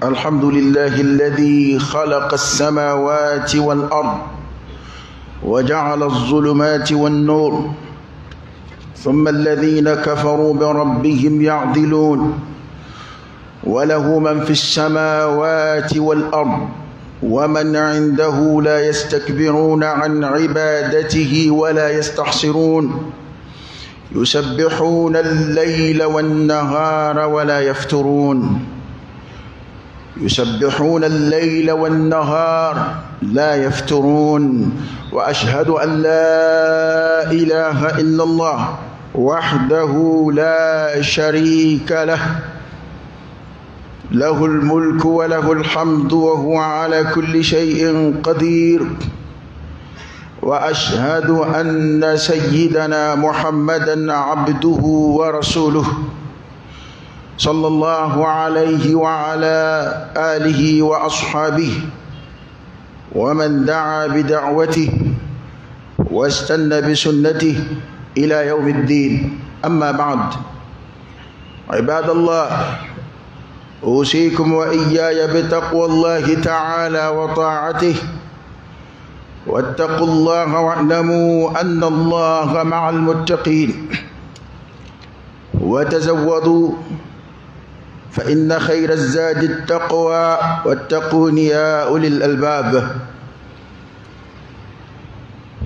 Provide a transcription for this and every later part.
الحمد لله الذي خلق السماوات والأرض وجعل الظلمات والنور، ثم الذين كفروا بربهم يعدلون. وله من في السماوات والأرض ومن عنده لا يستكبرون عن عبادته ولا يستحسرون، يسبحون الليل والنهار ولا يفترون، يسبحون الليل والنهار لا يفترون. وأشهد أن لا إله إلا الله وحده لا شريك له، له الملك وله الحمد وهو على كل شيء قدير. وأشهد أن سيدنا محمدا عبده ورسوله صلى الله عليه وعلى آله وأصحابه ومن دعا بدعوته واستنى بسنته إلى يوم الدين. أما بعد، عباد الله، أوصيكم وإياي بتقوى الله تعالى وطاعته، واتقوا الله واعلموا أن الله مع المتقين. وتزودوا فإن خير الزاد التقوى، واتقون يا أولي الألباب.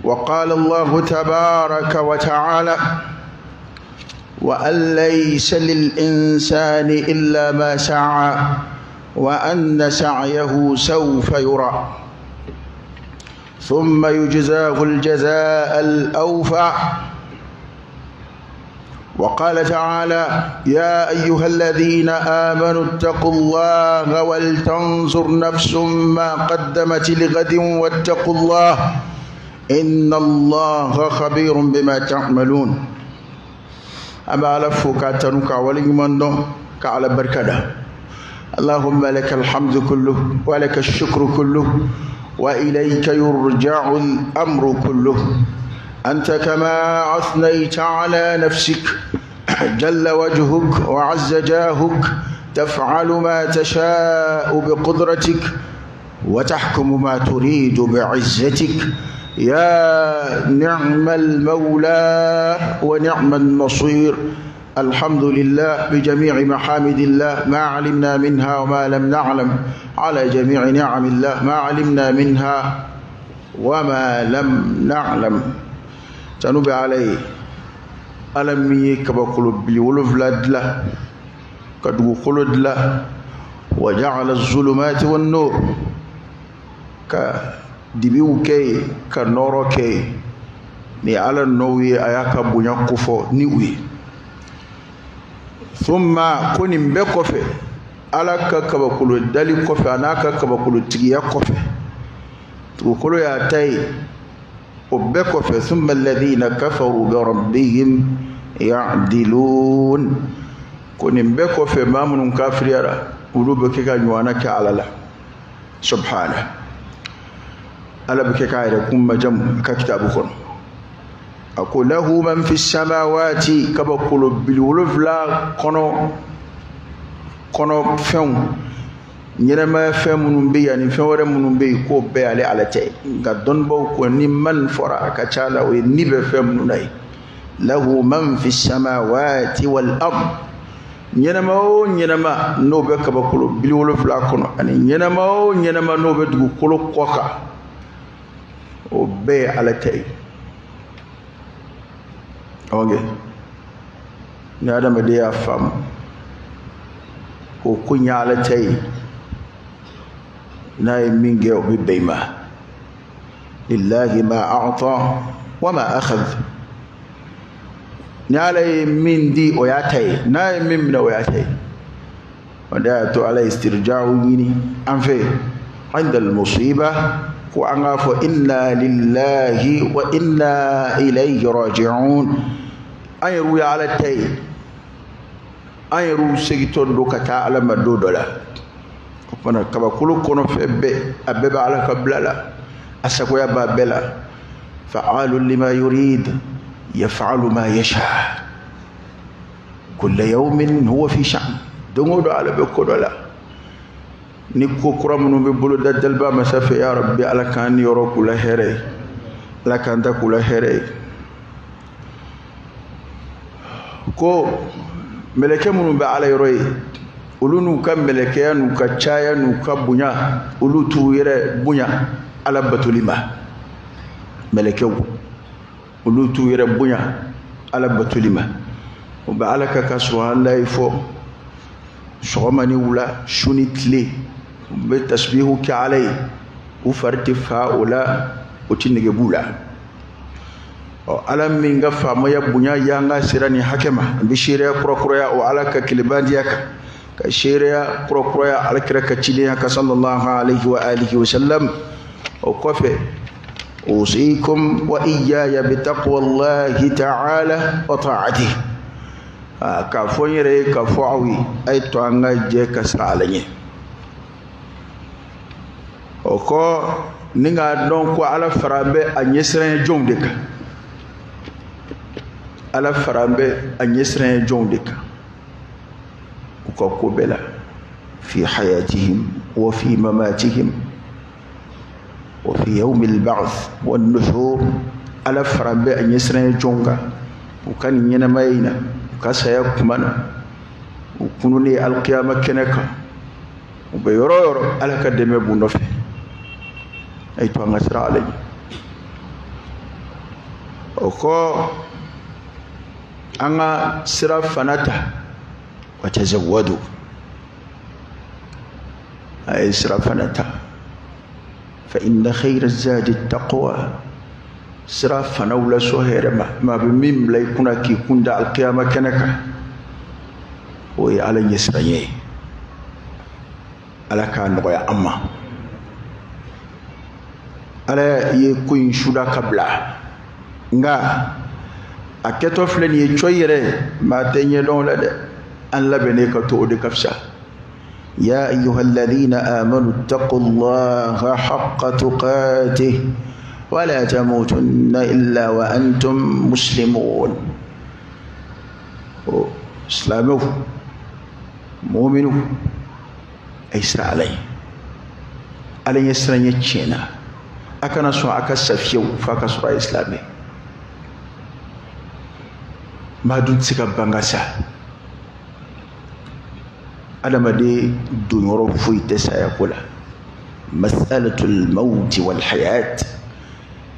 وقال الله تبارك وتعالى: وأن ليس للإنسان إلا ما سعى وأن سعيه سوف يرى ثم يجزاه الجزاء الأوفى. وقال تعالى: يا أيها الذين آمنوا اتقوا الله ولتنظر نفس ما قدمت لغد واتقوا الله إن الله خبير بما تعملون. أما على فوكاتنك وليمن كعلى بركة. اللهم لك الحمد كله ولك الشكر كله وإليك يرجع الأمر كله، أنت كما أثنيت على نفسك، جل وجهك وعز جاهك، تفعل ما تشاء بقدرتك وتحكم ما تريد بعزتك، يا نعم المولى ونعم النصير. الحمد لله بجميع محامد الله، ما علمنا منها وما لم نعلم، على جميع نعم الله ما علمنا منها وما لم نعلم. Tanu bɛ Ala ye, Ala min ye kabakolo bili wolonfila dilan ka dugukolo dilan, wa ja'ala zulumati wan nur, ka dibiw kɛ yen ka nɔɔrɔ kɛ yen. Ni Ala nɔw ye, a y'a ka bonya kofɔ ni u ye. Thumma, ko nin bɛɛ kɔfɛ, Ala ka kabakolo dali kɔfɛ, a n'a ka kabakolo tigiya kɔfɛ, dugukolo y'a ta ye, o bɛɛ kɔfɛ, thumma alladhina kafaru bi rabbihim ya'dilun, ko nin bɛɛ kɔfɛ maa minnu kafiriyara, olu bɛ kɛ ka ɲɔgɔnna kɛ Ala la subhana. Ala bɛ kɛ k'a yɛrɛ kun majamu a ka kitabu kɔnɔ. A ko lahu man fi samawati, kabakolo bili wolonfila kɔnɔ fɛnw, ɲɛnɛmaya fɛn minnu bɛ yen ani fɛn wɛrɛ minnu bɛ yen, k'o bɛɛ ale Ala tɛ. Nka dɔnnibaw ko ni man fɔra a ka ca la, o ye ni bɛ fɛn minnu na ye. Lahu man fi samawati wal ard, ɲɛnɛma o ɲɛnɛma n'o bɛ kabakolo bili wolonfila kɔnɔ ani ɲɛnɛma o ɲɛnɛma n'o bɛ dugukolo kɔ kan, o bɛɛ ye Ala ta ye. Ok, ni adamaden y'a faamu o ko in ye Ala ta ye, n'a ye min kɛ o bɛ bɛn i ma. Lillahi ma a'ta wa ma akhadh, ni Ala ye min di o y'a ta ye, n'a ye min minɛ o y'a ta ye. O de y'a to Ala ye istirja'u ɲini an fɛ inda al-musiba, ko an k'a fɔ inna lillahi wa inna ilayhi raji'un. An yɛrɛw ye Ala ta ye, an yɛrɛw segintɔ don ka taa Ala ma don dɔ la. O fana kabakolo kɔnɔ fɛn bɛɛ, a bɛɛ bɛ Ala ka bila la, a sagoya b'a bɛɛ la. Fa'alu lima yurid yaf'alu ma yasha kulla yawmin huwa fi sha'n. Don o don Ala bɛ ko dɔ la. Ni ko kura minnu bɛ boloda daliba masa fɛ, ya rabbi, Ala k'an niyɔrɔ k'u la hɛrɛ ye, Ala k'an ta k'u la hɛrɛ ye. Ko mɛlɛkɛ minnu bɛ Ala yɔrɔ ye, olu n'u ka mɛlɛkɛya n'u ka caya n'u ka bonya, olu t'u yɛrɛ bonya Ala batoli ma. Mɛlɛkɛw, olu t'u yɛrɛ bonya Ala batoli ma. U bɛ Ala ka subahanallahi fɔ sɔgɔma ni wula, su ni tile. U bɛ tasbihu kɛ Ala ye, u fari tɛ fa o la, o tɛ nege b'u la. Ɔ, Ala min ka faamaya bonya y'an ka sira nin hakɛ ma, an bɛ seereya kurakuraya o Ala ka kelebandiya kan, ka seereya kurakuraya Ala kira ka cidenya kan, sallallahu alaihi wa alihi wa sallam. O kɔfɛ, usikum wa iyaya bi taqwallahi ta'ala wa ta'atihi. K'a fɔ n yɛrɛ ye, k'a fɔ aw ye, a ye to an ka jɛ ka siran Ala ɲɛ. O kɔ, ni k'a dɔn ko Ala fara bɛ a ɲɛsiranɲɛ jɔnw de kan. Ala fara bɛ a ɲɛsiranɲɛ jɔnw de kan u ka ko bɛɛ la, fi hayatihim wa fi mamatihim wa fi yawmi al-ba'th wan nushur. Ala fara bɛ a ɲɛsiranɲɛ jɔnw kan u ka nin ɲɛnamaya in na, u ka saya kuma na, u kununen alkiyama kɛnɛ kan, u bɛ yɔrɔ o yɔrɔ, Ala ka dɛmɛ b'u nɔfɛ. A ye to an ka siran Ala ɲɛ. O kɔ, an ka sira fana ta, wa tazawwadu, a ye sira fana ta, fa inna khayra zadi taqwa. Sira fanaw la sɔ hɛrɛ ma, maa bɛ min bila i kunna k'i kun da alkiyama kɛnɛ kan, o ye Ala ɲɛsiranɲɛ ye. Ala k'a nɔgɔya an ma. Ala ye ko in suda ka bila, nka a kɛtɔ filɛ nin ye cɔyi yɛrɛ, maa tɛ ɲɛdɔn o la dɛ. An labɛnnen ka to, o de ka fisa. يا أيها الذين آمنوا اتقوا الله حق تقاته ولا تموتن إلا وأنتم مسلمون. Silamɛw, muminu, a ye siran Ala ye, Ala ɲɛ siran ɲɛ tiɲɛ na. A kana sɔn a ka sa fiyewu f'a ka sɔrɔ a ye silamɛ. Maa dun tɛ se ka ban ka sa. Adamaden donyɔrɔ foyi tɛ saya ko la. Mas'alatul mawti wal hayat,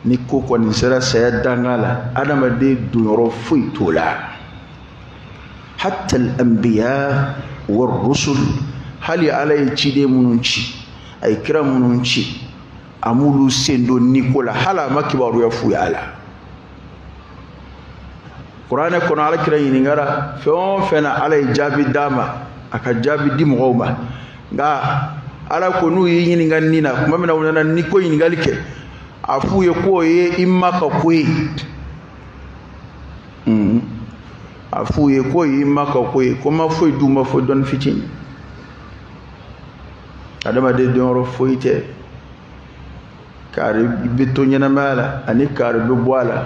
ni ko kɔni sera saya danga la, adamaden donyɔrɔ foyi t'o la. Hatta al anbiya war rusul, hali Ala ye ciden minnu ci, a ye kira minnu ci, a m'olu sen don ni ko la, hali a ma kibaruya f'u ye a la. Kuranɛ kɔnɔ, Ala kira ɲininkara fɛn o fɛn na, Ala ye jaabi d'a ma, a ka jaabi di mɔgɔw ma. Nka Ala ko n'u y'i ɲininka nin na tuma min na, u nana ni ko ɲininkali kɛ, a f'u ye k'o ye i ma ka ko ye. A f'u ye k'o ye i ma ka ko ye, ko ma foyi d'u ma fo dɔnni fitinin. Adamaden dɔnyɔrɔ foyi tɛ. Kari bɛ to ɲɛnamaya la ani kari bɛ bɔ a la,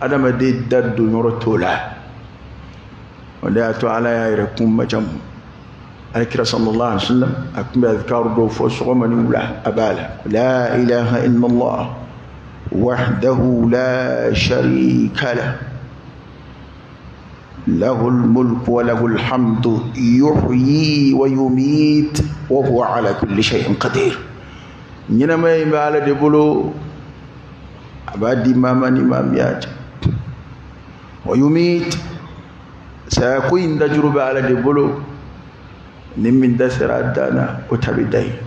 adamaden da donyɔrɔ t'o la. O de y'a to Ala y'a yɛrɛ kun majamu. Alakira sallallahu alaihi wasallam, a tun bɛ azkaru dɔw fɔ sɔgɔma ni wula, a b'a la: la ilaha illallah wahdahu la sharika lah, له الملك وله الحمد، يحيي ويميت وهو على كل شيء قدير. Ɲɛnamaya in bɛ Ala de bolo, a b'a di maa ma ni maa min y'a ja. Wa yumit, saya ko in dajuru bɛ Ala de bolo, ni min da sera a dan na, o ta bɛ da yen.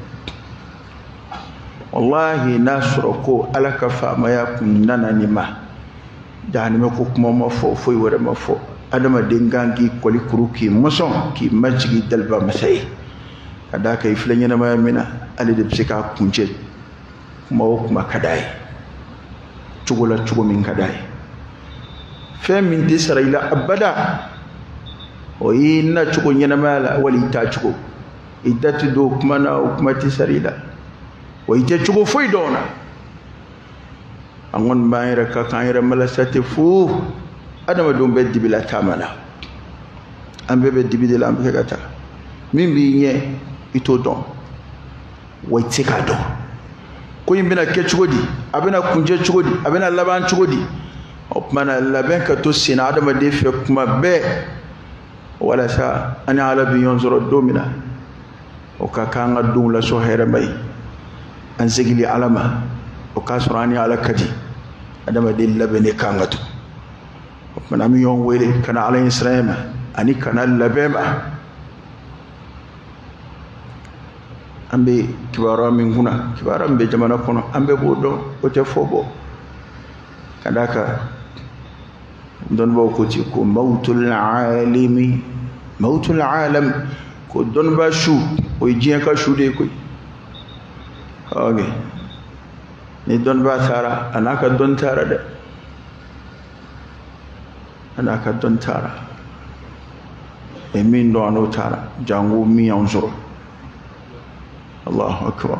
Wallahi, n'a sɔrɔ ko Ala ka faamaya kun nana nin ma, jahanamɛ ko kuma ma fɔ, foyi wɛrɛ ma fɔ, adamaden kan k'i kɔli kuru, k'i mɔsɔn, k'i majigi daliba masa ye, ka d'a kan i filɛ ɲɛnamaya min na, ale de bɛ se k'a kuncɛ kuma o kuma ka d'a ye, cogo la cogo min ka d'a ye. Fɛn min tɛ sara i la abada, o y'i nacogo ɲɛnamaya la, wali i taa cogo, i da tɛ don o kuma na, o kuma tɛ sara i la, wa i tɛ cogo foyi dɔn na. An kɔni b'an yɛrɛ ka k'an yɛrɛ malasa tɛ fo adamadenw bɛ dibi la taama na. An bɛɛ bɛ dibi de la, an bɛ kɛ ka taa. Min b'i ɲɛ, i t'o dɔn. Wa i tɛ se k'a dɔn ko in bɛna kɛ cogo di, a bɛna kuncɛ cogo di, a bɛna laban cogo di. O tuma na labɛn ka to senna adamaden fɛ kuma bɛɛ, walasa an ni Ala bɛ ɲɔgɔn sɔrɔ don min na, o ka k'an ka donw la sɔn hɛrɛma ye, an segili Ala ma, o k'a sɔrɔ an ni Ala ka di. Adamaden labɛnnen kan ka to. O tuma na an bɛ ɲɔgɔn wele ka na Ala ɲɛsiranɲɛ ma ani ka na labɛn ma. An bɛ kibaruya min kunna, kibaruya min bɛ jamana kɔnɔ, an bɛɛ b'o dɔn, o tɛ fɔ bɔ. Ka d'a kan dɔnnibaaw ko ten ko mawtul alimi mawtul alam, ko dɔnnibaa su o ye diɲɛ ka su de ye koyi. Ok, ni dɔnnibaa taara, a n'a ka dɔnni taara dɛ, a n'a ka dɔnni taara. E min dɔn a n'o taara, jango min y'anw sɔrɔ. Allahu akbar.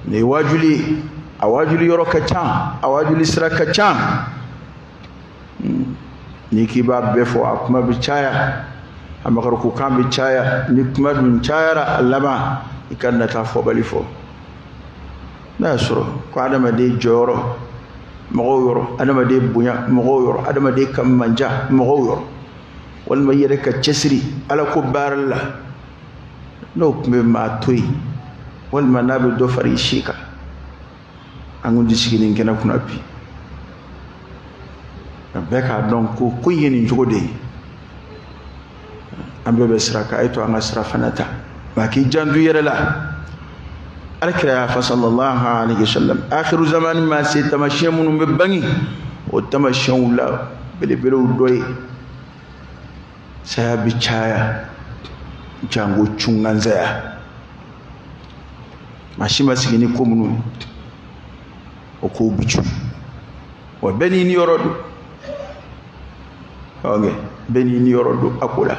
Nin ye waajuli ye, a waajuli yɔrɔ ka ca, a waajuli sira ka ca. N'i k'i b'a bɛɛ fɔ, a kuma bɛ caya, a makarikokan bɛ caya. Ni kuma dun cayara, a laban i ka nata fɔbali fɔ. N'a y'a sɔrɔ ko adamaden jɔyɔrɔ mɔgɔw yɔrɔ, adamaden bonya mɔgɔw yɔrɔ, adamaden ka manja mɔgɔw yɔrɔ, walima i yɛrɛ ka cɛsiri Ala ko baara la, n'o tun bɛ maa to yen, walima n'a bɛ dɔ fara i si kan, an kun tɛ sigi nin kɛnɛ kunna bi. Nka bɛɛ k'a dɔn ko ko in ye nin cogo de ye. An bɛɛ bɛ sira kan, a ye to an ka sira fana ta. Maa k'i janto i yɛrɛ la. Ala kira y'a fɔ sallallahu alaihi wasallam, akhiru zamani ma se, taamasiyɛn minnu bɛ bange, o taamasiyɛnw la belebelew dɔ ye saya bɛ caya, jango cungansaya. Maa si ma sigi ni ko minnu ye, o kow bɛ cun. Wa bɛɛ n'i niyɔrɔ don. Ok, bɛɛ n'i niyɔrɔ don a ko la.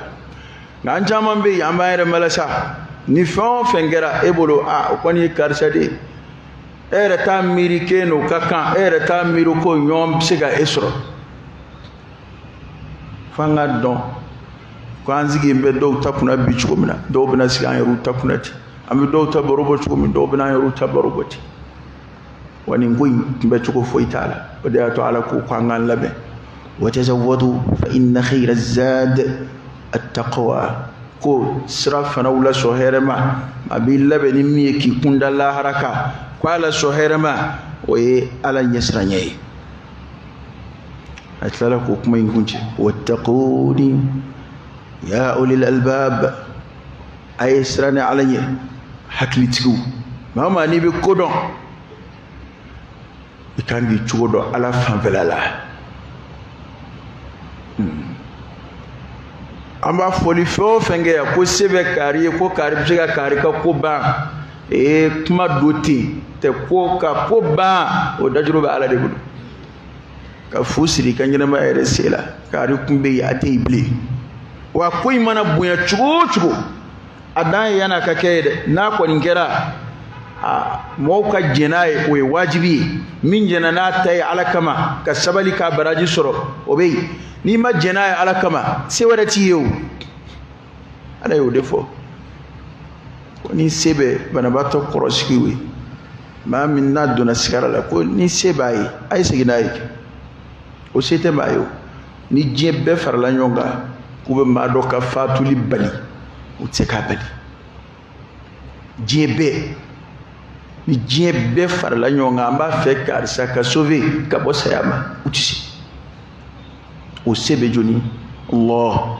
Nka an caman bɛ yen, an b'an yɛrɛ malasa. Ni fɛn o fɛn kɛra e bolo, a o kɔni ye karisa de ye. E yɛrɛ t'a miiri k'e n'o ka kan, e yɛrɛ t'a miiri ko ɲɔgɔn bɛ se ka e sɔrɔ. F'an ka dɔn ko an sigilen bɛ dɔw ta kunna bi cogo min na, dɔw bɛna sigi an yɛrɛw ta kunna ten. An bɛ dɔw ta baro bɔ cogo min, dɔw bɛna an yɛrɛw ta baro bɔ ten. Wa nin ko in kunbɛ cogo foyi t'a la. O de y'a to Ala ko k'an k'an labɛn. Wa tazawwadu fa inna khayra zad at-taqwa. Ko sira fanaw la sɔn hɛrɛ ma, a b'i labɛn ni min ye k'i kunda lahara kan, ko a la sɔn hɛrɛ ma, o ye Ala ɲɛsiranɲɛ ye. A tilala k'o kuma in kuncɛ, wattaquni ya ulil albab. A ye siran ni Ala ɲɛ, hakilitigiw. Maa o maa n'i bɛ ko dɔn, i kan k'i cogo dɔn Ala fanfɛla la. An b'a fɔli fɛn o fɛn kɛ yan ko se bɛ kari ye, ko kari bɛ se ka kari ka ko ban, ee kuma do ten tɛ, ko ka ko ban, o dajuru bɛ Ala de bolo. Ka fu siri i ka ɲɛnamaya yɛrɛ sen la, kari kun bɛ yen, a tɛ yen bilen. Wa ko in mana bonya cogo o cogo, a dan ye yan'a ka kɛ ye dɛ. N'a kɔni kɛra, a mɔgɔw ka jɛn n'a ye, o ye wajibi ye. Min jɛnna n'a ta ye Ala kama, ka sabali k'a baraji sɔrɔ, o bɛ yen. N'i ma jɛn n'a ye Ala kama, se wɛrɛ t'i ye o. Ala y'o de fɔ. Ko ni se bɛ banabaatɔ kɔrɔsigiw ye, maa min n'a donna sigara la, ko ni se b'a ye, a ye segin n'a ye. O se tɛ maa ye o. Ni diɲɛ bɛɛ farala ɲɔgɔn kan k'u bɛ maa dɔ ka fatuli bali, u tɛ se k'a bali. Diɲɛ bɛɛ, ni diɲɛ bɛɛ farala ɲɔgɔn kan, an b'a fɛ karisa ka sauver ka bɔ saya ma, u tɛ se. O se bɛ jɔni? Allah.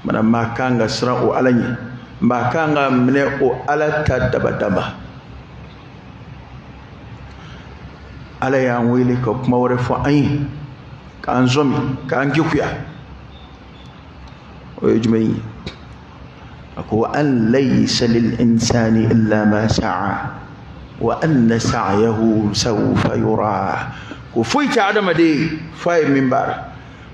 Mana maa kan ka siran o Ala ɲɛ, maa kan ka minɛ o Ala ta dabadaba. Ala y'an wele ka kuma wɛrɛ fɔ an ye, k'an sɔmi, k'an kekuya. O ye jumɛn ye? A ko an laysa lil insani illa ma sa'a wa anna sa'yahu sawfa yura. Ko foyi tɛ adamaden f'a ye min baara.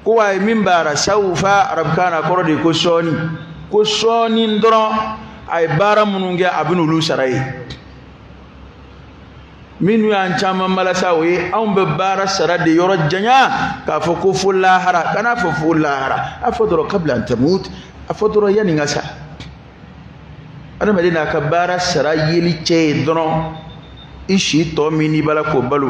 Ko a ye min baara, sawfa arabukan na kɔrɔ de ye ko sɔɔni. Ko sɔɔni dɔrɔn a ye baara minnu kɛ, a bɛ n'olu sara ye. Minnu y'an caman malasa, o ye anw bɛ baara sara de yɔrɔ janya k'a fɔ ko fo lahara. Kan'a fɔ fo lahara, a fɔ dɔrɔn kabila an tamut, a fɔ dɔrɔn yanni n ka sa. Adamaden n'a ka baara sara yeli cɛ ye dɔrɔn, i si tɔ min n'i b'a la k'o balo,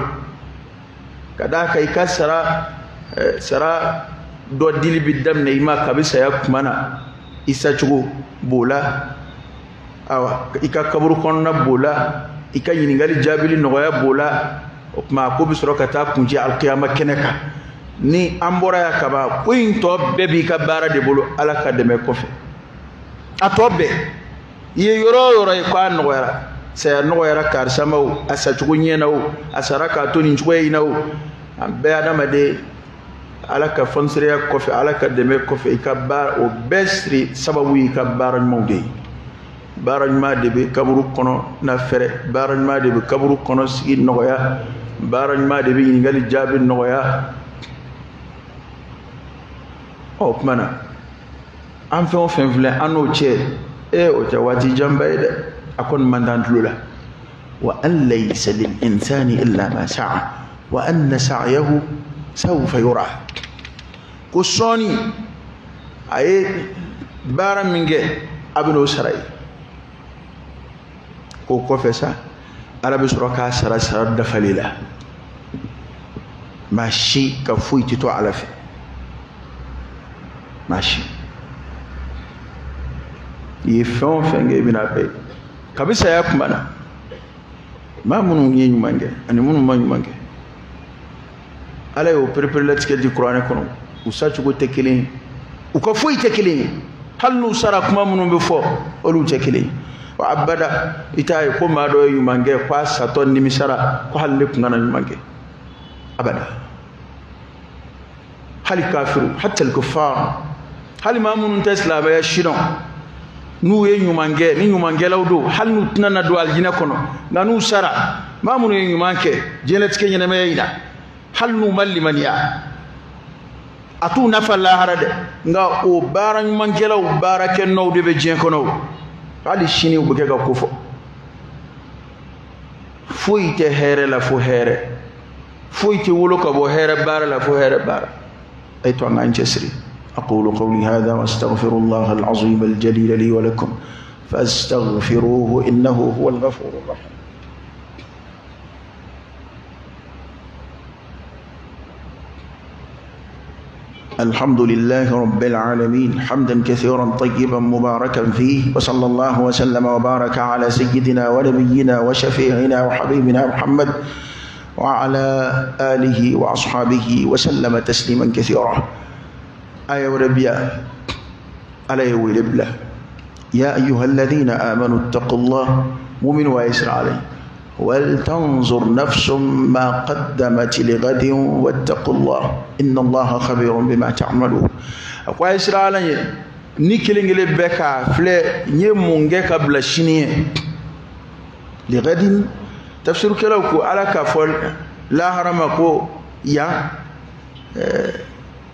ka d'a kan i ka sara dɔ dili bɛ daminɛ i ma kabi saya tuma na. I sacogo b'o la, awa i ka kaburu kɔnɔna b'o la, i ka ɲininkali jaabili nɔgɔya b'o la. O tuma a ko bɛ sɔrɔ ka taa kuncɛ alikiyama kɛnɛ kan. Ni an bɔra yan kaban, ko in tɔ bɛɛ b'i ka baara de bolo, Ala ka dɛmɛ kɔfɛ. A tɔ bɛɛ, i ye yɔrɔ o yɔrɔ ye k'a nɔgɔyara, saya nɔgɔyara karisa ma o, a sacogo ɲɛna o, a sara k'a to nin cogoya in na o, an bɛɛ adamaden, Ala ka fɔnsereya kɔfɛ, Ala ka dɛmɛ kɔfɛ, i ka baara o bɛɛ siri sababu y'i ka baara ɲumanw de ye. Baara ɲuman de bɛ kaburu kɔnɔ na fɛrɛ, baara ɲuman de bɛ kaburu kɔnɔ sigi nɔgɔya, baara ɲuman de bɛ ɲininkali jaabi nɔgɔya. Ɔ tuma na an fɛn o fɛn filɛ an n'o cɛ, o tɛ waati janba ye dɛ, a kɔni man d'an tulo la. Wa an laysa lil insani illa ma sa'a wa anna sa'yahu sawfa yura. Ko sɔɔni a ye baara min kɛ, a bɛ n'o sara ye. K'o kɔfɛ sa, Ala bɛ sɔrɔ k'a sara sara dafali la. Maa si ka foyi tɛ to Ala fɛ, maa si. I ye fɛn o fɛn kɛ, i bɛna a bɛɛ ye kabi saya tuma na. Maa minnu ye ɲuman kɛ ani minnu ma ɲuman kɛ, Ala y'o pereperelatigɛ di kuranɛ kɔnɔ. U sacogo tɛ kelen ye, u ka foyi tɛ kelen ye, hali n'u sara kuma minnu bɛ fɔ, olu tɛ kelen ye. Wa abada i t'a ye ko maa dɔ ye ɲuman kɛ k'a satɔ nimisara ko hali ne tun kana ɲuman kɛ, abada. Hali kafiru, hatta al-kuffar, hali maa minnu tɛ silamɛya si dɔn, n'u ye ɲuman kɛ, ni ɲumankɛlaw don, hali n'u tɛna na don alijinɛ kɔnɔ, nka n'u sara, maa minnu ye ɲuman kɛ diɲɛlatigɛ ɲɛnamaya in na, hali n'u ma limaniya, a t'u nafa lahara dɛ, nka o baara ɲumankɛlaw baarakɛ nɔw de bɛ diɲɛ kɔnɔ o. Hali sini u bɛ kɛ ka ko fɔ. Foyi tɛ hɛrɛ la fo hɛrɛ, foyi tɛ wolo ka bɔ hɛrɛ baara la fo hɛrɛ baara. A ye to an k'an cɛsiri. أقول قولي هذا وأستغفر الله العظيم الجليل لي ولكم فاستغفروه إنه هو الغفور الرحيم. الحمد لله رب العالمين حمدا كثيرا طيبا مباركا فيه، وصلى الله وسلم وبارك على سيدنا ونبينا وشفيعنا وحبيبنا محمد وعلى آله وأصحابه وسلم تسليما كثيرا. آية وربيا على ولبلة يا أيها الذين آمنوا اتقوا الله مؤمن ويسر عليه ولتنظر نفس ما قدمت لغد واتقوا الله إن الله خبير بما تعملون. أقوى يسر عليه ni kelen kelen bɛɛ k'a filɛ n ye mun kɛ ka bila sini ye ligadin. Tafsirukɛlaw ko Ala k'a fɔ lahara ma ko yan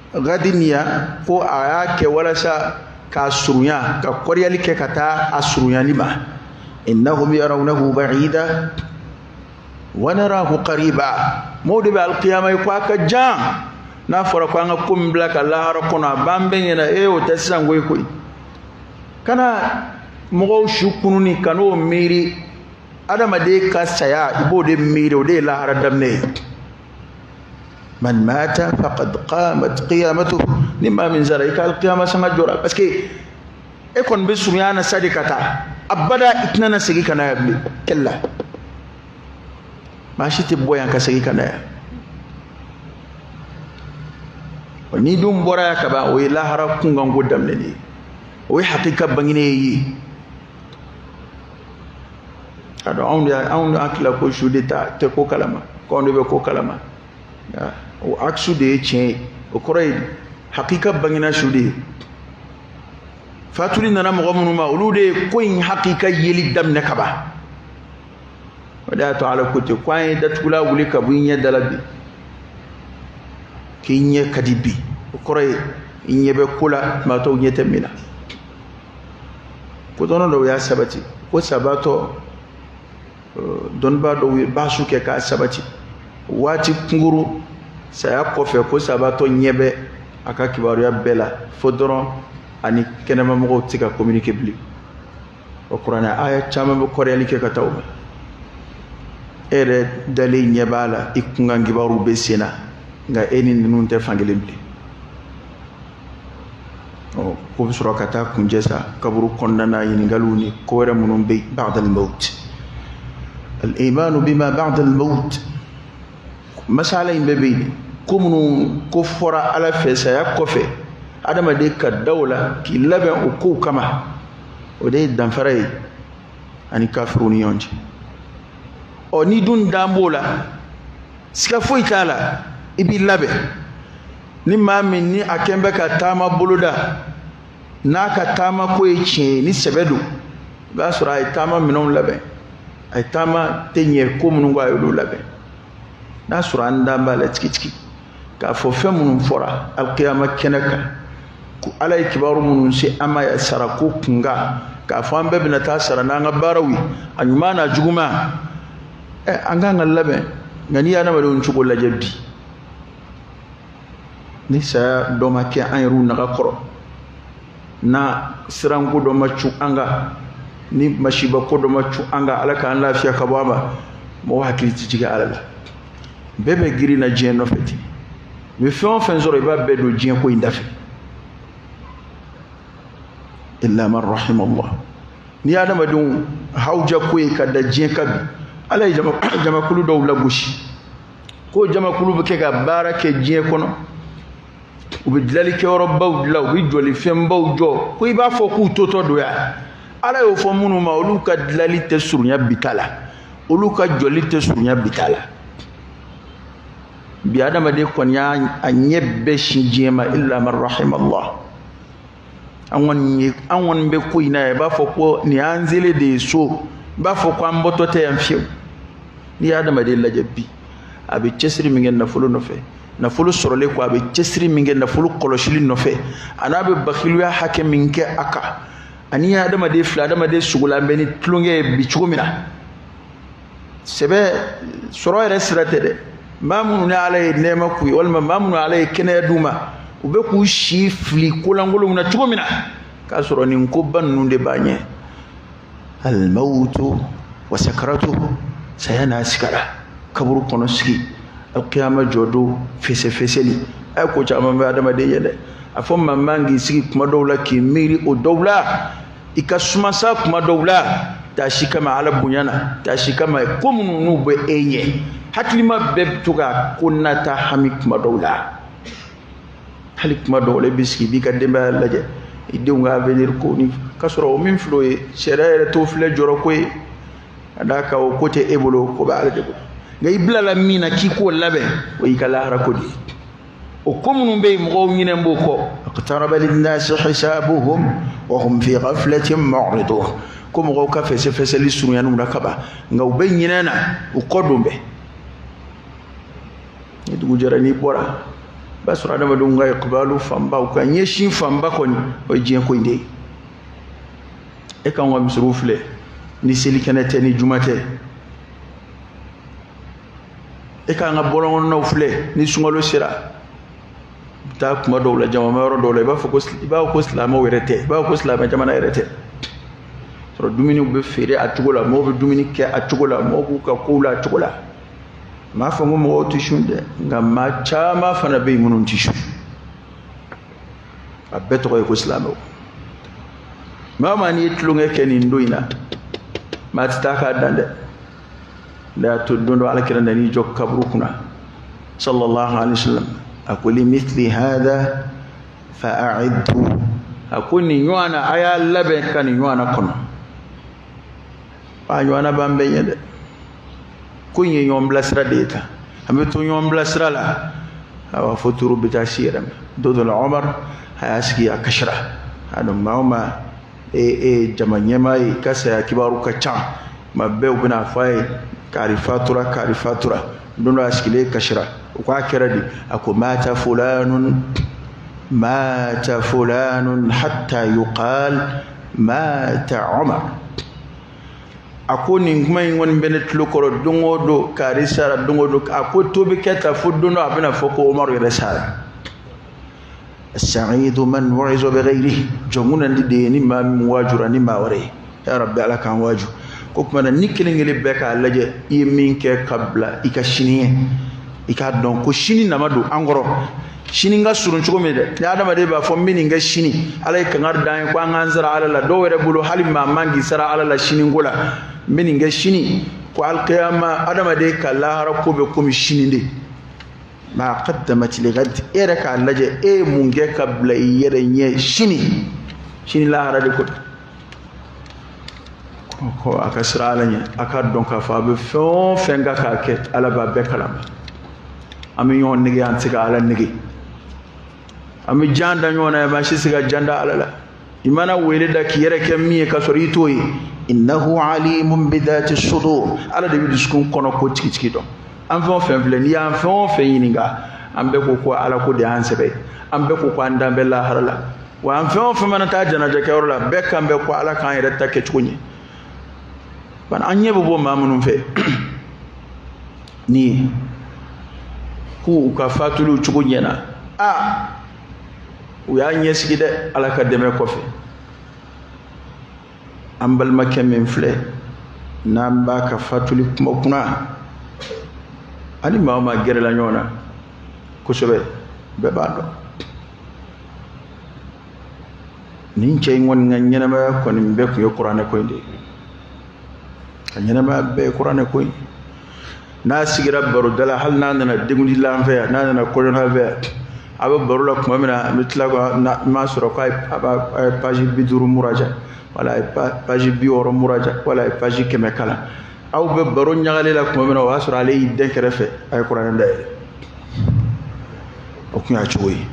gadin yan, ko a y'a kɛ walasa k'a surunya, ka kɔriyali kɛ ka taa a surunyali ma. Innahum yarawnahu ba'ida wa narahu qariba. Mɔgɔw de bɛ alikiyama ye ko a ka jan, n'a fɔra ko an ka ko min bila ka lahara kɔnɔ, a b'an bɛɛ ɲɛna, o tɛ sisan koyi koyi. Kana mɔgɔw su kununi, ka n'o miiri. Adamaden ka saya, i b'o de miiri, o de ye lahara daminɛ ye. Man mata faqad qamat qiyamatuhu. Ni maa min sara, i ka alikiyama sanga jɔra, parce que e kɔni bɛ surunya na sa de ka taa, abada i tɛna na segin ka na yan bilen. Kɛlɛ maa si tɛ bɔ yan ka segin ka na yan. Ni dun bɔra yan ka ban, o ye lahara kunkanko daminɛlen ye, o ye hakika bangenen ye. A dɔn anw de hakili la ko su de ta tɛ ko kalama, ko anw de bɛ ko kalama. O aksu de ye tiɲɛ ye, o kɔrɔ ye hakika bangena su de ye. Fatuli nana mɔgɔ minnu ma, olu de ye ko in hakika yeli daminɛ ka ban. O de y'a to Ala ko ten ko an ye datugula wuli ka bɔ i ɲɛ da la bi, k'i ɲɛ ka di bi, o kɔrɔ ye i ɲɛ bɛ ko la tuma tɔw ɲɛ tɛ min na. Kodɔnna dɔw y'a sabati ko sabatɔ, dɔnnibaa dɔw ye baasu kɛ k'a sabati waati kunkuru saya kɔfɛ, ko sabatɔ ɲɛ bɛ a ka kibaruya bɛɛ la, fo dɔrɔn ani kɛnɛmamɔgɔw tɛ ka communiquer bilen. O kuranɛ aya caman bɛ kɔrɔyali kɛ ka taa o ma. E yɛrɛ dalen ɲɛ b'a la, i kunkan kibaru bɛ sen na, nka e ni ninnu tɛ fankelen bilen. Ɔ ko bɛ sɔrɔ ka taa kuncɛ sa kaburu kɔnɔna na, ɲininkaliw ni ko wɛrɛ minnu bɛ yen ba'da al-maut. Al-imanu bima ba'da al-maut, masala in bɛɛ bɛ yen. Ko minnu ko fɔra Ala fɛ saya kɔfɛ, adamaden ka da o la k'i labɛn o kow kama, o de ye danfara ye ani kafiriw ni ɲɔgɔn cɛ. Ɔ n'i dun dan b'o la, siga foyi t'a la, i b'i labɛn. Ni maa min ni a kɛn bɛ ka taama boloda, n'a ka taama ko ye tiɲɛ ye, ni sɛbɛ don, i b'a sɔrɔ a ye taama minɛnw labɛn, a ye taama tɛ ɲɛ ko minnu kɔ, a y'olu labɛn. N'a sɔrɔ an dan b'a la tigitigi k'a fɔ fɛn minnu fɔra alikiyama kɛnɛ kan, ko Ala ye kibaru minnu se an ma yan sarako kunkan, k'a fɔ an bɛɛ bɛna taa sara n'an ka baaraw ye, a ɲuman n'a juguman, an kan ka labɛn. Nka n'i ye adamadenw cogo lajɛ bi, ni saya dɔ ma kɛ an yɛrɛw naga kɔrɔ, na siranko dɔ ma cun an kan, ni masibako dɔ ma cun an kan, Ala k'an lafiya ka bɔ a ma, mɔgɔ hakili tɛ jigin Ala la. Bɛɛ bɛ girin na diɲɛ nɔfɛ ten. I bɛ fɛn o fɛn sɔrɔ, i b'a bɛɛ don diɲɛ ko in dafɛ. Illa man rahima Allah. N'i ye adamadenw hawuja ko ye ka da diɲɛ kan bi, Ala ye jamakulu dɔw lagosi ko jamakulu bɛ kɛ ka baara kɛ diɲɛ kɔnɔ, u bɛ dilanlikɛyɔrɔbaw dilan, u bɛ jɔlifɛnbaw jɔ, ko i b'a fɔ k'u totɔ don yan. Ala y'o fɔ minnu ma, olu ka dilanli tɛ surunya bi ta la, olu ka jɔli tɛ surunya bi ta la. Bi adamaden kɔni y'a a ɲɛ bɛɛ sin diɲɛ ma, illa man rahima Allah. An kɔni bɛ ko in na yan, i b'a fɔ ko nin y'an selen de ye so, i b'a fɔ ko an bɔtɔ tɛ yan fiyewu. N'i ye adamaden lajɛ bi, a bɛ cɛsiri min kɛ nafolo nɔfɛ, nafolo sɔrɔlen kɔ, a bɛ cɛsiri min kɛ nafolo kɔlɔsili nɔfɛ, a n'a bɛ bakiluya hakɛ min kɛ a kan, ani adamaden fila, adamaden sogolan bɛ ni tulonkɛ ye bi cogo min na, sɛbɛ sɔrɔ yɛrɛ sira tɛ dɛ. Maa minnu ni Ala ye nɛɛma k'u ye, walima maa minnu Ala ye kɛnɛya d'u ma, u bɛ k'u si fili kolankolonw na cogo min na, k'a sɔrɔ nin koba ninnu de b'a ɲɛ. Al-mawtu wa sakaratuhu, saya n'a sigara, kaburu kɔnɔ sigi, alkiyama jɔ don fɛsɛfɛsɛli. A ye ko caman bɛ adamaden ye dɛ. A fɔ maa man k'i sigi kuma dɔw la k'i miiri o dɔw la, i ka suma sa kuma dɔw la, taasi kama Ala bonya na, taasi kama ko minnu n'u bɛ e ɲɛ, hakilima bɛɛ bɛ to ka ko nata hami kuma dɔw la. Hali kuma dɔw la i bɛ sigi i b'i ka denbaya lajɛ, i denw ka avenir ko ni k'a sɔrɔ o min filɛ o ye, sariya yɛrɛ t'o filɛ jɔrɔ ko ye, ka d'a kan o ko tɛ e bolo, ko bɛ Ala de bolo. Nka i bilala min na k'i k'o labɛn, o y'i ka lahara ko de ye. O ko minnu bɛ yen, mɔgɔw ɲinɛ b'o kɔ. Iqtaraba linnasi hisabuhum wa hum fi ghaflatin mu'ridun. Ko mɔgɔw ka fɛsɛfɛsɛli surunyana u la kaban, nka u bɛ ɲinɛ na, u kɔ don bɛɛ. Ni dugu jɛra, n'i bɔra, i b'a sɔrɔ adamadenw ka iqbalu fanba, u ka ɲɛsin fanba kɔni, o ye diɲɛ ko in de ye. E k'anw ka misiriw filɛ, ni selikɛnɛ tɛ, ni juma tɛ. E k'an ka bɔlɔnkɔnɔnaw filɛ, ni sunkalo sera, i bɛ taa kuma dɔw la, jamana yɔrɔ dɔw la, i b'a fɔ ko silamɛw yɛrɛ tɛ, i b'a fɔ ko silamɛ jamana yɛrɛ tɛ. Sɔrɔ dumuniw bɛ feere a cogo la, mɔgɔw bɛ dumuni kɛ a cogo la, mɔgɔw b'u ka kow la a cogo la. N m'a fɔ ko mɔgɔw tɛ sun dɛ, nka maa caman fana bɛ yen minnu tɛ sun. A bɛɛ tɔgɔ ye ko silamɛw. Maa o maa n'i ye tulonkɛ kɛ nin don in na, maa tɛ taa k'a dan dɛ. Ne y'a to don dɔ Ala kira nan'i jɔ kaburu kunna, sallallahu alaihi wa sallam, a ko li mithli hadha fa'iddu. A ko nin ɲɔgɔn na, a y'a labɛn ka nin ɲɔgɔn na kɔnɔ. A ɲɔgɔnna b'an bɛɛ ɲɛ dɛ. Ko in ye ɲɔgɔn bilasira de ye tan, an bɛ to ɲɔgɔn bilasira la. A b'a fɔ turu bɛ taa si yɛrɛ ma. Don dɔ la Omar a y'a sigi, a kasira. A dɔn maa o maa e jama ɲɛmaa ye, i ka saya kibaru ka ca, tuma bɛɛ u bɛna fɔ a ye kari fatura, kari fatura. Don dɔ a sigilen kasira, o k'a kɛra di? A ko mata fulanun, mata fulanun hatta yuqal mata Omar. A ko nin kuma in kɔni bɛ ne tulo kɔrɔ don o don, kari sara don o don. A ko to bɛ kɛ tan fo don dɔ a bɛna fɔ ko Umaru yɛrɛ sara. Sa'idu man wa'iza bi ghayrihi, jɔnkun na de ye ni maa min waajura ni maa wɛrɛ ye. Ya rabbi, ala k'an waaju. Ko tuma na ni kelen kelen bɛɛ k'a lajɛ i ye min kɛ ka bila i ka sini ɲɛ, i k'a dɔn ko sini nama don an kɔrɔ. Sini ka surun cogo min dɛ, ni adamaden b'a fɔ n bɛ nin kɛ sini, ala ye kangari d'an ye ko an k'an sara ala la. Dɔw yɛrɛ bolo hali maa man k'i sara ala la sini ko la. N bɛ nin kɛ sini, ko alikiyama adamaden ka lahara ko bɛ komi sini de. Ma qaddamat li ghad, e yɛrɛ k'a lajɛ e ye mun kɛ ka bila i yɛrɛ ɲɛ sini, sini lahara de ko. Ko a ka siran ala ɲɛ, a k'a dɔn k'a fɔ a bɛ fɛn o fɛn kan k'a kɛ, ala b'a bɛɛ kalama. An bɛ ɲɔgɔn nege, an tɛ se ka ala nege. An bɛ jan da ɲɔgɔn na, maa si tɛ se ka jan da ala la. I mana wele da k'i yɛrɛ kɛ min ye k'a sɔrɔ i t'o ye. Innahu alimun bidhati sudur, ala de bɛ dusukun kɔnɔ ko tigitigi dɔn. An fɛn o fɛn filɛ, n'i y'an fɛn o fɛn ɲininka, an bɛɛ ko ko ala ko de y'an sɛbɛ, an bɛɛ ko ko an dan bɛ lahara la. Wa an fɛn o fɛn mana taa janajakɛyɔrɔ la, bɛɛ kan bɛ ko ala k'an yɛrɛ ta kɛcogo ɲɛ. Bana an ɲɛ bɛ bɔ maa minnu fɛ ni k'u ka fatuliw cogo ɲɛna, a u y'a ɲɛsigi dɛ, ala ka dɛmɛ kɔfɛ. An balimakɛ min filɛ n'an b'a ka fatuli kuma kunna, ani maa o maa gɛrɛla ɲɔgɔn na kosɛbɛ, bɛɛ b'a dɔn nin cɛ in kɔni ka ɲɛnamaya kɔni bɛɛ tun ye kuranɛ ko in de ye. Ka ɲɛnamaya bɛɛ ye kuranɛ ko in. N'a sigira baroda la, hali n'a nana denkundi la an fɛ yan, n'a nana kɔɲɔ fɛ yan, a bɛ baro la tuma min na, an bɛ tila ka n m'a sɔrɔ k'a ye page 50 muraja, wala a ye page 60 muraja, wala a ye page 100 kalan. Aw bɛ baro ɲagalen la tuma min na, o y'a sɔrɔ ale y'i den kɛrɛfɛ, a ye kuranɛ dayɛlɛ. O tun y'a cogo ye.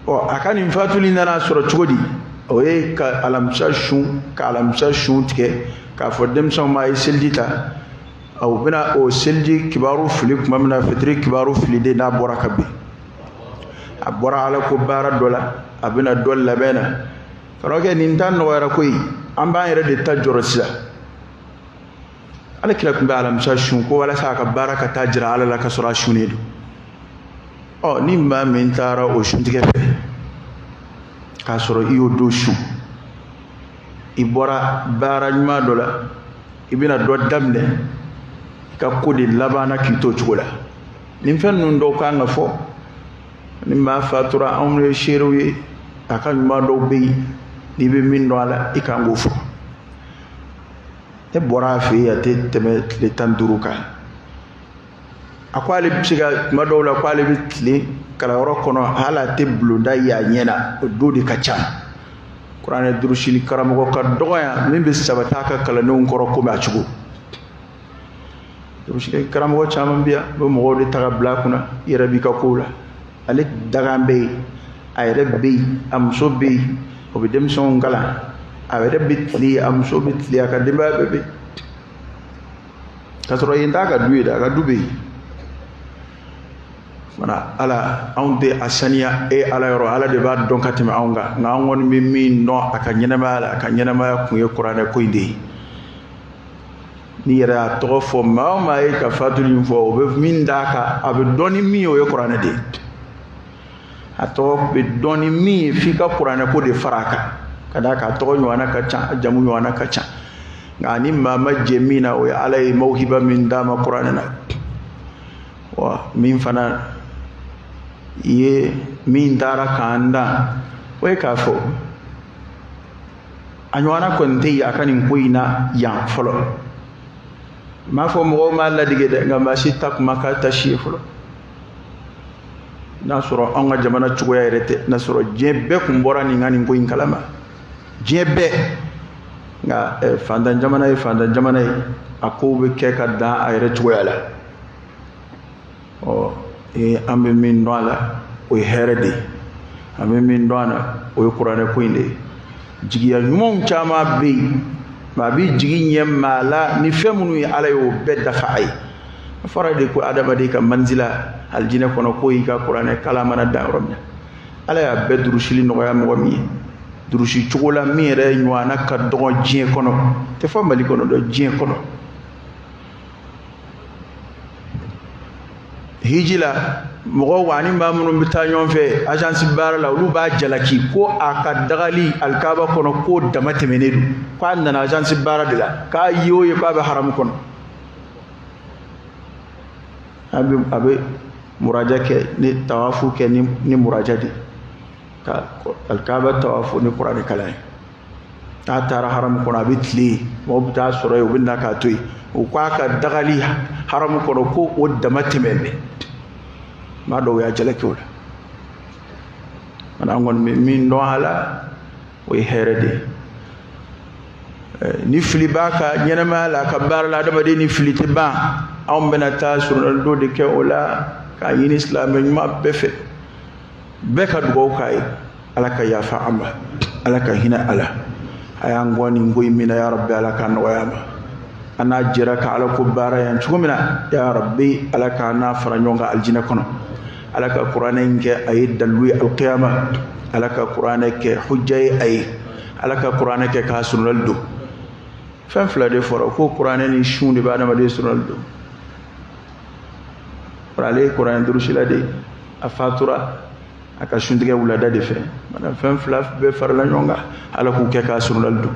Ɔ a ka nin fatuli nana sɔrɔ cogo di? O ye ka alamisa sun, ka alamisa sun tigɛ, k'a fɔ denmisɛnw ma a ye seliji ta. U bɛna o seliji kibaru fili tuma min na, fitiri kibaru filiden n'a bɔra ka bin, a bɔra ala ko baara dɔ la, a bɛna dɔ labɛn na. Karamɔgɔkɛ, nin ta nɔgɔyara koyi, an b'an yɛrɛ de ta jɔrɔ sisan. Ala kira tun bɛ alamisa sun ko walasa a ka baara ka taa jira ala la ka sɔrɔ a sunnen don. Ɔ ni maa min taara o suntigɛ fɛ k'a sɔrɔ i y'o don sun, i bɔra baara ɲuman dɔ la, i bɛna dɔ daminɛ, i ka ko de labanna k'i to o cogo la. Nin fɛn ninnu dɔw kan ka fɔ. Ni maa fatura, anw ye seerew ye, a ka ɲuman dɔw bɛ yen, n'i bɛ min dɔn a la, i kan k'o fɔ. Ne bɔra a fɛ yen, a tɛ tɛmɛ tile 15 kan. A ko ale bɛ se ka tuma dɔw la, ko ale bɛ tilen kalanyɔrɔ kɔnɔ, hali a tɛ bulonda ye a ɲɛ na, o don de ka ca. Kuranɛ durusili karamɔgɔ ka dɔgɔ yan min bɛ sabati a ka kalandenw kɔrɔ komi a cogo. Durusili karamɔgɔ caman bɛ yan, u bɛ mɔgɔw de ta ka bila a kunna, i yɛrɛ b'i ka kow la. Ale dagan bɛ yen, a yɛrɛ bɛ yen, a muso bɛ yen, o bɛ denmisɛnw kalan, a yɛrɛ bɛ tilen, a muso bɛ tilen, a ka denbaya bɛɛ bɛ yen. K'a sɔrɔ yen t'a ka du ye dɛ, a ka du bɛ yen. Fana ala anw tɛ a saniya e ala yɔrɔ, ala de b'a dɔn ka tɛmɛ anw kan. Nka an kɔni bɛ min dɔn a ka ɲɛnamaya la, a ka ɲɛnamaya kun ye kuranɛ ko in de ye. N'i yɛrɛ y'a tɔgɔ fɔ maa o maa ye ka fatuli in fɔ, o bɛ min d'a kan, a bɛ dɔn ni min ye, o ye kuranɛ de ye. A tɔgɔ bɛ dɔn ni min ye, f'i ka kuranɛ ko de fara a kan, ka d'a kan a tɔgɔ ɲɔgɔnna ka ca, a jamu ɲɔgɔnna ka ca. Nka ni maa ma jɛ min na, o ye ala ye mawhiba min d'a ma kuranɛ na. Wa min fana ye min taara k'an dan, o ye k'a fɔ a ɲɔgɔnna kɔni tɛ yen a ka nin ko in na yan fɔlɔ. N m'a fɔ mɔgɔw m'a ladege dɛ, nka maa si ta kuma k'a ta si ye fɔlɔ. N'a sɔrɔ anw ka jamana cogoya yɛrɛ tɛ, n'a sɔrɔ diɲɛ bɛɛ kun bɔra nin ka nin ko in kalama, diɲɛ bɛɛ. Nka fantan jamana ye fantan jamana ye, a kow bɛ kɛ ka dan a yɛrɛ cogoya la. Ɔ an bɛ min dɔn a la, o ye hɛrɛ de ye. An bɛ min dɔn a la, o ye kuranɛ ko in de ye. Jigiya ɲumanw caman bɛ yen, maa b'i jigi ɲɛ maa la ni fɛn minnu ye, ala y'o bɛɛ dafa a ye. A fɔra de ko adamaden ka manzila alijinɛ kɔnɔ, k'o y'i ka kuranɛ kalan mana dan yɔrɔ min na. Ala y'a bɛɛ durusili nɔgɔya mɔgɔ min ye, durusi cogo la min yɛrɛ ɲɔgɔnna ka dɔgɔ diɲɛ kɔnɔ, tɛ fɔ Mali kɔnɔ dɛ, diɲɛ kɔnɔ. Hiji la mɔgɔw ani maa minnu bɛ taa ɲɔgɔn fɛ agence baara la, olu b'a jalaki ko a ka dagali alikaba kɔnɔ ko dama tɛmɛnen don, k'a nana agence baara de la, k'a ye o ye k'a bɛ haramu kɔnɔ. A bɛ muraja kɛ ni tawafu kɛ ni muraja de ka alikaba tawafu ni kuranɛ kalan ye. N'a taara haramu kɔnɔ, a bɛ tile yen, mɔgɔw bɛ taa sɔrɔ yen, u bɛ na k'a to yen. U k'a ka dagali haramu kɔnɔ ko o dama tɛmɛn bɛ. Maa dɔw y'a jalaki o la. An kɔni bɛ min dɔn a la, o ye hɛrɛ de ye. Ni fili b'a ka ɲɛnamaya la, a ka baara la, adamaden ni fili tɛ ban. Anw bɛna taa surunalidon de kɛ o la k'a ɲini silamɛ ɲuman bɛɛ fɛ, bɛɛ ka dugawu k'a ye, Ala ka yafa an ma, Ala ka hinɛ a la. A y'an gɔn nin ko in min na, ya Rabbi, Ala ka nɔgɔya ma. An n'a jɛra ka Ala ko baara yan cogo min na, ya Rabbi, Ala k'an n'a fara ɲɔgɔn kan alijinɛ kɔnɔ. Ala ka kuranɛ in kɛ a ye dalilu ye alkiyama, Ala ka kuranɛ kɛ hujja ye a ye, Ala ka kuranɛ kɛ k'a surunali don. Fɛn fila de fɔra ko kuranɛ ni sun de bɛ adamaden surunali don. Ale ye kuranɛ durusila de ye, a fatura a ka suntigɛ wulada de fɛ. Mana fɛn fila bɛɛ farala ɲɔgɔn kan, Ala k'u kɛ k'a surunali don.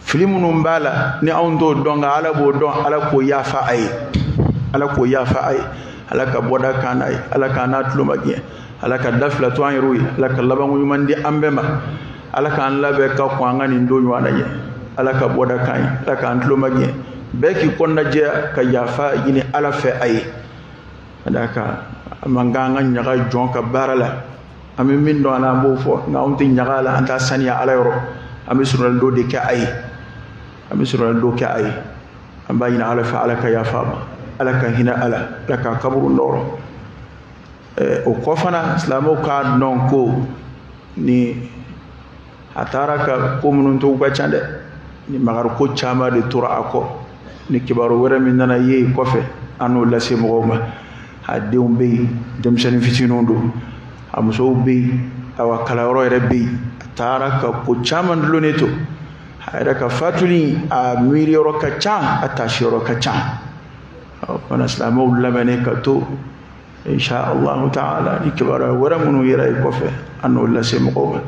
Fili minnu b'a la ni anw t'o dɔn, nka Ala b'o dɔn, Ala k'o yafa a ye, Ala k'o yafa a ye, Ala ka bɔda k'an n'a ye, Ala k'an n'a tulo ma gɛn, Ala ka da fila to an yɛrɛw ye, Ala ka labanko ɲuman di an bɛɛ ma, Ala k'an labɛn ka kɔn an ka nin don ɲɔgɔn na ɲɛ, Ala ka bɔda k'an ye, Ala k'an tulo ma gɛn. Bɛɛ k'i kɔnɔnajɛya ka yafa ɲini Ala fɛ a ye. Ka d'a kan a man kan an ka ɲaga jɔn ka baara la. An bɛ min dɔn a la, an b'o fɔ, nka anw tɛ ɲaga a la, an t'a saniya Ala yɔrɔ. An bɛ surunalidon de kɛ a ye, an bɛ surunalidon kɛ a ye. An b'a ɲini Ala fɛ, Ala ka yafa a ma, Ala ka hinɛ a la, Ala k'a kaburu nɔrɔ. O kɔ fana, silamɛw k'a dɔn ko ni a taara ka ko minnu to u ka ca dɛ, ni makari ko caman de tora a kɔ. Ni kibaru wɛrɛ min nana ye kɔfɛ, an n'o lase mɔgɔw ma. A denw bɛ yen, denmisɛnnin fitininw don, a musow bɛ yen, awa kalanyɔrɔ yɛrɛ bɛ yen. A taara ka ko caman dulonnen to a yɛrɛ ka fatuli, a miiri yɔrɔ ka ca, a taasi yɔrɔ ka ca. O fana silamɛw lamɛnnen ka to, insha allahu ta'ala, ni kibaruya wɛrɛ minnu yɛrɛ ye kɔfɛ, an n'o lase mɔgɔw ma.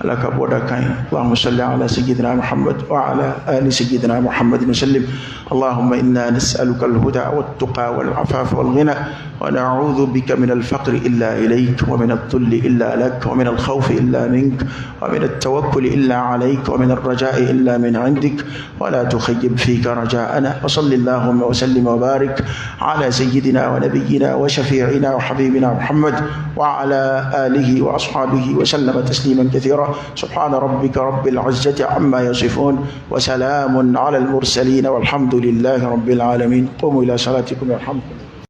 Ala ka bɔda kan ye. Allahumma salli ala sayyidina Muhammad wa ala ali sayyidina Muhammad wa sallim. Allahumma inna nas'aluka al-huda wat-tuqa wal-afafa wal-ghina wa na'udhu bika min al-faqri illa ilayk wa min adh-dhulli illa lak wa min al-khawfi illa mink wa min at-tawakkuli illa alayk wa min ar-raja'i illa min 'indik wa la tukhayyib fika raja'ana. Wa salli Allahumma wa sallim wa barik ala sayyidina wa nabiyyina wa shafi'ina wa habibina Muhammad wa ala alihi wa ashabihi wa sallama tasliman kathira. سبحان ربك رب العزة عما يصفون وسلام على المرسلين والحمد لله رب العالمين. قوموا إلى صلاتكم يرحمكم.